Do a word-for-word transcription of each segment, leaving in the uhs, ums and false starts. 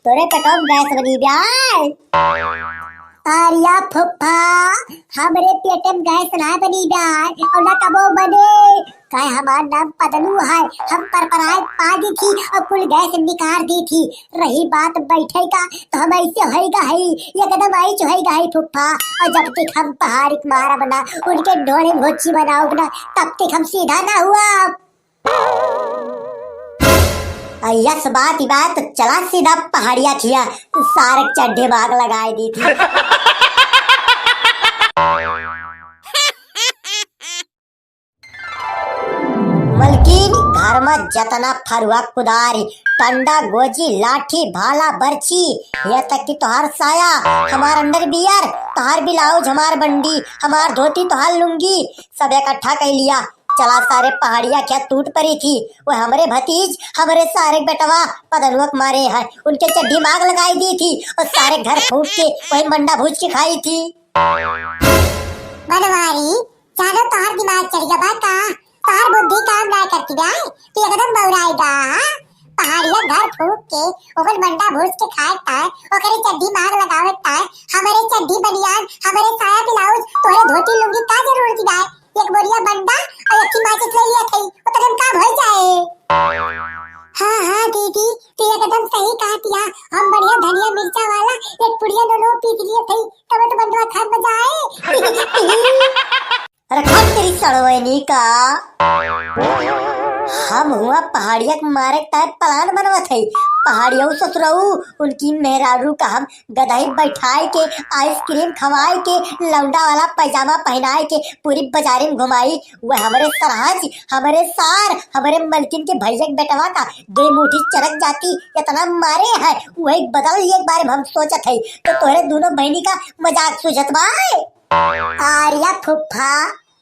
तोरे पेटवा में गैस बनी बा। अरिया फुफ्फा, हमरे पेटे में गैस ना बनी बा, और ना कबो बने। काहे हमार नाम पदनू है, हम परपराए पा दी थी और कुल गैस निकाल दी थी। रही बात बैठे का, तो हम ऐसे होइगा है, एकदम ऐच होइगा है फुफ्फा। और जब तक हम पहाड़ी के मारब ना, उनके ढोड़े में घुच्ची बनाउब ना, तब तक हम सीधा ना हुआ। आ यस बात, ई बात, चला सीधा पहाड़िया खिया, सारे चड्ढे में आग लगाए दी थी। मलकिन, घर में जतना फरुआ, कुदारी, टंडा, गोजी, लाठी, भाला, बरछी, यहाँ तक कि तोहार साया, हमार अंडरवियर, तोहार ब्लाउज, हमार बंडी, हमार धोती, तोहार लुंगी, सब इकट्ठा कर लिया। चला सारे पहाड़िया क्या टूट पड़ी थी, वो हमरे भतीज, हमरे सारे बेटवा पदनुआ के मारे हैं, उनके चड्ढी में आग लगाई दी थी और सारे घर फूंक के वही मंडा भूज के खाई थी। बनवारी, जानो तोहार दिमाग चढ़ गया बा का? तोहार बुद्धि काम ना करती बा, तू एकदम बौराई बा, हाँ? पहाड़िया घर फूंक के, ओकर मंडा भूज के खाए ताय, ओकरे चड्ढी में आग लगावे ताय, हमरे चड्ढी बनियान, हमरे साया ब्लाउज, तोहरे धोती लुंगी का जरूरत बा? एक बोरिया मंडा और एक ही माचिस ले लिया थई, ओतने में काम हो जाए। हाँ, हाँ दीदी, तू एकदम सही कहा तिया। हम बढ़िया धनिया मिर्चा वाला एक पुड़िया दोनों पीस लिए थई, तब तो मंडवा खाए मजा आए। अरे खा तेरी सड़वैनी का। हम हुआ पहाड़िया के मारे ताय plan बनवत है। पहाड़िया ससुरऊ, उनकी मेहरारू का हम गदही बैठाए के, आइसक्रीम खवाए के, लौंडा वाला पैजामा पहनाए के, पूरी बाजारे में घुमाई। वह हमरे सरहज, हमरे सार, हमरे मलकिन के भैया के बेटवा का दो मुट्ठी चरक जाती, इतना मारे है। वही बदल एक बारे में हम सोचत है, तो तोहरे दोनों बहनी का मजाक सूझत बा। आर्या फुफ्फा,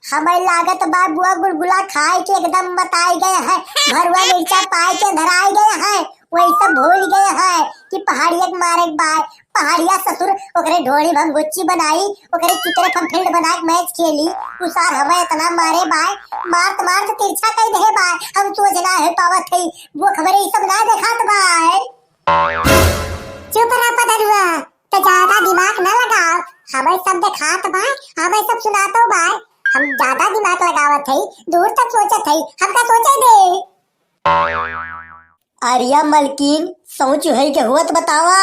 हमें लागत बा बुआ गुलगुला खाए के एकदम मताई गए हैं, भरुआ मिर्चा पाए के धराई गए हैं, वही सब भूल गए हैं कि पहाड़िया के मारे के बाद पहाड़िया ससुर ओकरे ढोड़ी में हम गुच्ची बनाई, ओकरे चितरे हम field बना के match खेली। उ सार हमें इतना मारे बाय, मारत मारत तिरछा कई दे बाय, हम सोच ना है पावत है, वो खबरे ई सब ना देखात बाय। चुप रह पदरुआ, तो ज्यादा दिमाग ना लगाओ, हमें सब देखात बाय, हमें सब सुनातो बाय, हम ज्यादा दिमाग लगावत है, दूर तक सोचत है, हमका सोचे दे। अरिया मलकिन, सौंच होई के हुआ त बतावा।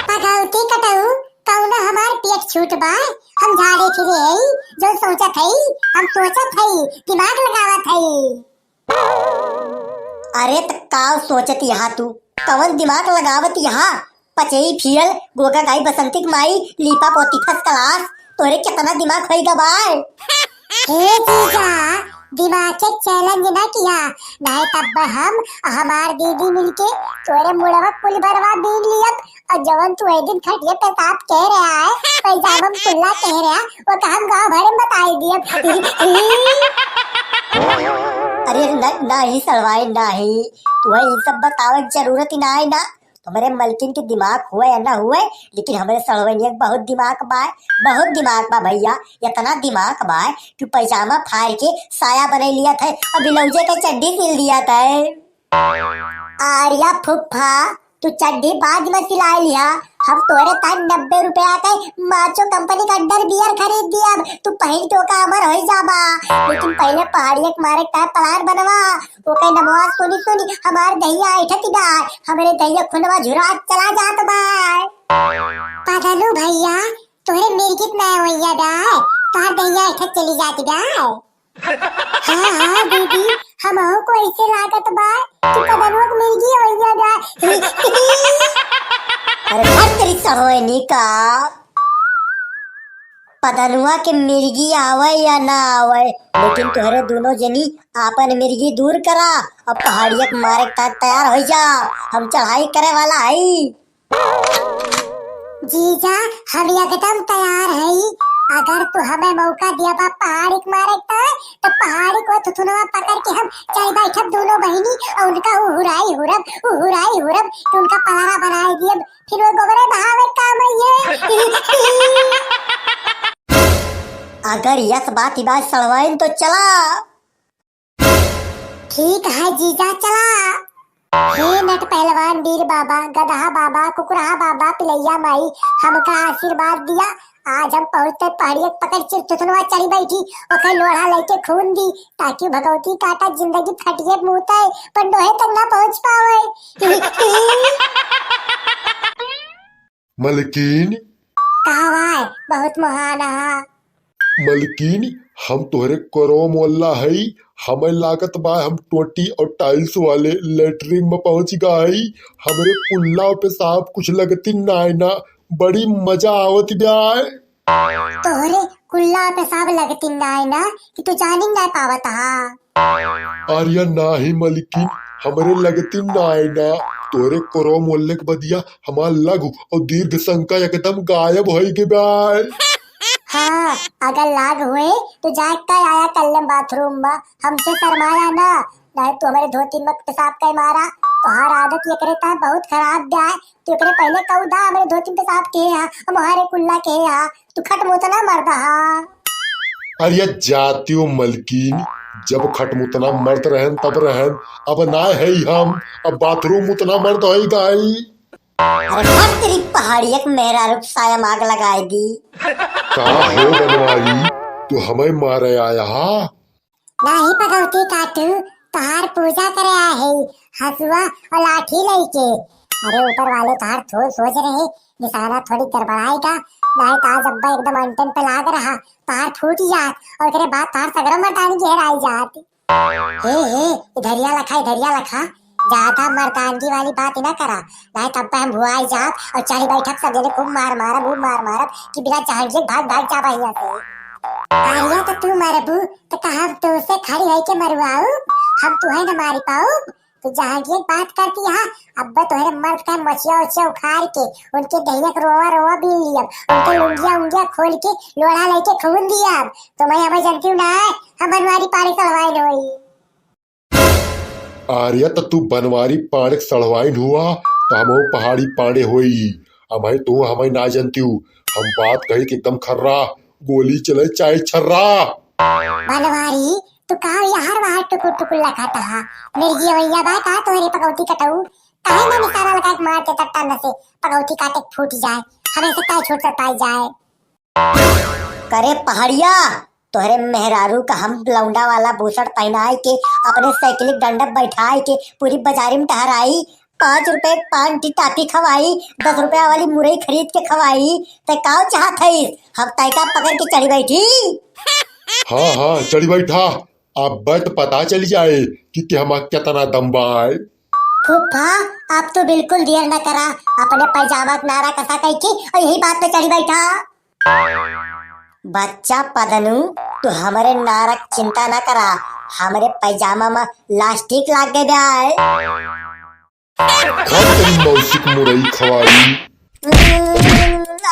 पगौती कटऊ, कौनो हमार पेट छूट बा? हम झाड़े फिरे हई, जो सोचत हई, हम सोचत हई, दिमाग लगावत हई। अरे त का सोचत यहाँ तू? कवन दिमाग लगावत यहाँ? पचई फियल, गोगा गाई बसंती के माई, लीपा पोती first class, तोरे कितना दिमाग होई गा बाय? हे जीजा, दिमाग के challenge ना किया, नहीं तब हम हमार दीदी मिलके तोरे मुड़वा कुल भरवा बीन लियब, और जवन तू ए दिन खटिया पे साथ कह रहा है, पैजामा में कुल्ला कह रहा, वो तो हम गाँव भरे में बताई दियब। अरे न-, नहीं सड़वाई, नहीं, तू ई सब बतावे के जरूरत ही ना है ना। हमरे मलकिन के दिमाग हुए या ना हुए, लेकिन हमरे सड़वैनिया के बहुत दिमाग बा, बहुत दिमाग बा भैया, इतना दिमाग बा कि पैजामा फाड़ के साया बने लिया था और ब्लाउजे के चड्ढी सिल दिया था। आर्या फुफ्फा, तू चड्ढी बाद में सिलाई लिया, हम तोरे तान नब्बे रुपया के माचो कंपनी का underwear खरीद दिया, तू पहन के ओका अमर हो जाबा, लेकिन पहले पहाड़िया के मारे का plan बनवा। ओके नमवा सुनी सुनी हमार दहिया ऐठत बा, हमरे दहिया खुनवा झुरात चला जात बा। पगलू भैया, तोहरे मिर्गी त ना होइया बा, तोहार दहिया ऐठत चली जात बा। हाँ, हाँ दीदी, हमहू को ऐसे लागत बा कि पगलुआ के मिर्गी होइया बा। अरे हट तेरी सहोए निका। पदनुआ के मिर्गी आवे या ना आवे, लेकिन तोहरे दोनों जनी आपन मिर्गी दूर करा और पहाड़िया के मारे के तैयार हो जा। हम चढ़ाई करे वाला हई। जीजा, हम एकदम तैयार हई। अगर तू हमें मौका दिया बा पहाड़ी के मारे के, तो पहाड़ी को थुथुनवा पकड़ के हम चढ़ बैठब दोनों बहिनी और उनका उ हुराई हुरब, उ हुराई हुरब कि उनका पलड़ा बनाए दियब। फिर वो गोबरे बहावे काम आई है। अगर यस बात ही बात सड़वाइन तो चला। ठीक है जीजा, चला। हे नट पहलवान वीर बाबा, गदहा बाबा, कुकुरहा बाबा, पिलैया माई, हमका आशीर्वाद दिया। आज हम पहुँचते पहाड़िया पकड़ चिरचुथुनवा चढ़ी बैठी, ओकर लोढ़ा लेके खून दी, ताकि भगवती काटा जिंदगी फटिए मुँहते, पर डोहे तक ना पहुँच पावे। मलकिन। का भाई, बहुत महान हा। मलकिन, हम तोहरे करम वाला हई, हमें लागत बा हम टोटी और tiles वाले latrine में पहुंच गई। हमरे कुल्ला पे साफ कुछ लगती नाय ना, बड़ी मजा आवत बा। तोहरे कुल्ला पे साफ लगती नाय ना कि तू जानी ना पावत हा। अरे नाही मलकिन, हमरे लगती नाय ना, तोहरे करम वाले के बदिया हमार लघु और दीर्घ शंका एकदम गायब होई के बा। हाँ, अगर लाग हुए तो जाके आया कर ले bathroom में, हमसे शर्माया ना, नहीं तो हमारे धोती में पेशाब कर मारा। तोहार आदत एकरे ताय बहुत खराब बा, तो एकरे पहले कहू दा हमारे धोती में पेशाब के हा, हमारे कुल्ला के हा, तू खटमुतना मर्द हा। अरे जातियो मलकिन, जब खटमुतना मर्द रहन तब रहन, अब ना है हम, अब bathroom मुतना मर्द होई गई। अरे हट तेरी पहाड़ी एक मेहरारू साया में आग लगाए दी। का हो बनवारी, तू हमें मारे आया हा? नाही पगौती काटू, तोहार पूजा करे आए है, हसुआ और लाठी लेके। अरे ऊपर वाले तोहार थोड़ सोच रहे, निशाना थोड़ी गड़बड़ाएगा, नाही तो आज अब्बा एकदम अंटन पे लाग रहा, तोहार फूट जात और एकरे बाद तोहार सगरो मर्दानगी हेराई जात। हे, हे, इधरिया लखा, इधरिया लखा, ज्यादा मर्दानगी वाली बात ना करा, नाही तब पे हम भुआई जाब और चढ़ी बैठब सब जने खूब मार मारब, खूब मार मारब कि बिना जहांगियर भाग, भाग जाबा हियां से। अरे तो तू मरबू तो का हम तोसे खड़ी होई के मरवाऊ? हम तुहे न मारी पाऊ। तू जहांगियर बात करती हा, अब तोहरे मर्द का मछिया उछिया उखाड़ के उनके दहिया के रोवा रोवा बीन लियब, उनके लुंगिया उंगिया खोल के लोढ़ा लेके खून दियब। तो मैं हमें जनती हूँ ना, हम बनवारी पानी सलवाइन होई। अरे त तू बनवारी पाड़े सड़वाइन हुआ, त हमहू पहाड़ी पाड़े होई। अमहे तू हमें ना जनती हूँ। हम बात कही कि एकदम खर्रा, गोली चले चाहे छर्रा। बनवारी, तू का यहाँ बाहर टुकुर टुकुर लखाता हा? मिर्गी वैया बा का तोहरे पगौती कटऊ? काहे ना निशाना लगा के मार देता टन से, पगौती काटे के फूट जाए, हमें से काय छोट सताई जाए। करे पहाड़िया, तोहरे मेहरारू का हम लौंडा वाला बुसट पहनाए के, अपने साइकिल के डंडा बैठाए के, पूरी बाजारी में टहराई, पाँच रुपए के पान टी टाफी खवाई, दस रुपया वाली मुरई खरीद के खवाई, ते काव चाहत हईस? हम तैका पकड़ के चढ़ी बैठी? हाँ, हाँ, चढ़ी बैठा। अब तो पता चल जाए कि, कि हमार केतना दम बा। फूफा, आप तो बिल्कुल देर न करा, अपने पैजामा के नारा कसा कह के और यही बात पे चढ़ी बैठा। बच्चा पदनू, तू हमरे नारा के चिंता न करा, हमरे पैजामा में लास्टिक लाग गए बा। खा तेरी मौसी की मुरई खवाई।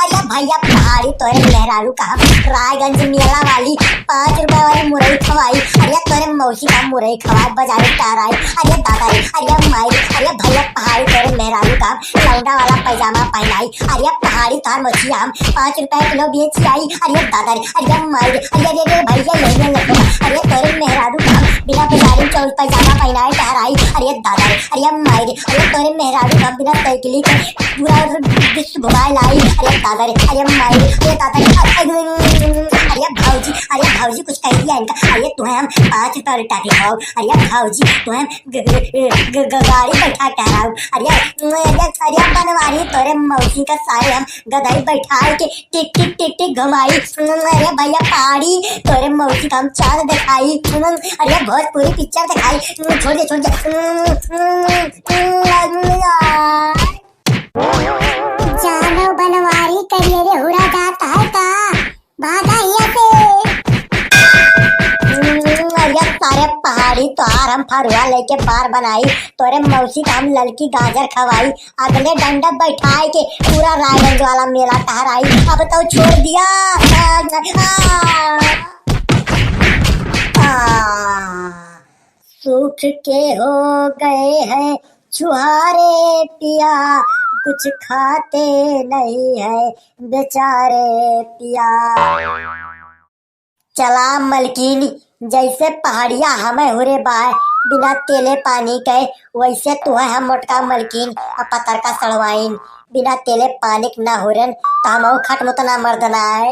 अरे भैया पहाड़ी तोरे मेहरारू का हम रायगंज मेला वाली पाँच रुपए वाली मुरई खवाई। अरे तोरे मौसी का मुरई खवाई बजारे ताराई। अरे दादा रे, अरे माई रे, अरे भैया पहाड़ी तोरे मेहरारू का हम लौंडा वाला पैजामा पहनाई। अरे पहाड़ी तार मछिया हम पाँच रुपए किलो बेची आई। अरे दादा रे, अरे माई रे, अरे रे रे भैया ये ये। अरे तोरे मेहरारू का हम बिना बाजारी चौल पैजामा पहनाए टहराई। अरे दादा रे, अरे माई रे, अरे तोरे मेहरारू का हम बिना साइकिली के पूरा विश्व घुमाए लाई। अरे दादा रे, अरे माई रे, अरे दादा रे, अरे, अरे भौजी, अरे भौजी कुछ कह दिया इनका। अरे तुम्हें हम पाँच रुपया वाली टाफी खाओ। अरे भौजी तुम्हें ग-, ग-, ग-, ग-, गाड़ी बैठा टहराओ। अरे, अरे, अरे बनवारी तोरे मौसी का सारे हम गदही बैठाए के टिक टिक टिक टिक घुमाई। अरे भैया पहाड़ी तोरे मौसी का हम चांद दिखाई। अरे भोजपुरी पिक्चर दिखाई। छोड़ दे, छोड़ दे। जानो बनवारी करिए रे हुरा जात है का? भागा हिया से। अरे सारे पहाड़ी तोहार हम फरुआ लेके बार बनाई। तोरे मौसी का हम ललकी गाजर खवाई। अगले डंडा बैठाए के पूरा रायगंज वाला मेला टहराई। अब तो छोड़ दिया। आ, आ, आ। सूख के हो गए हैं छुहारे पिया, कुछ खाते नहीं है बेचारे पिया। चला मलकिन, जैसे पहाड़िया हमें हुरे बाय, बिना तेले पानी के वैसे तू है हम मोटका मलकिन, आ पतरका सड़वाइन। बिना तेले पानी के ना हो रन, त हम खट मुतना मर्द ना है।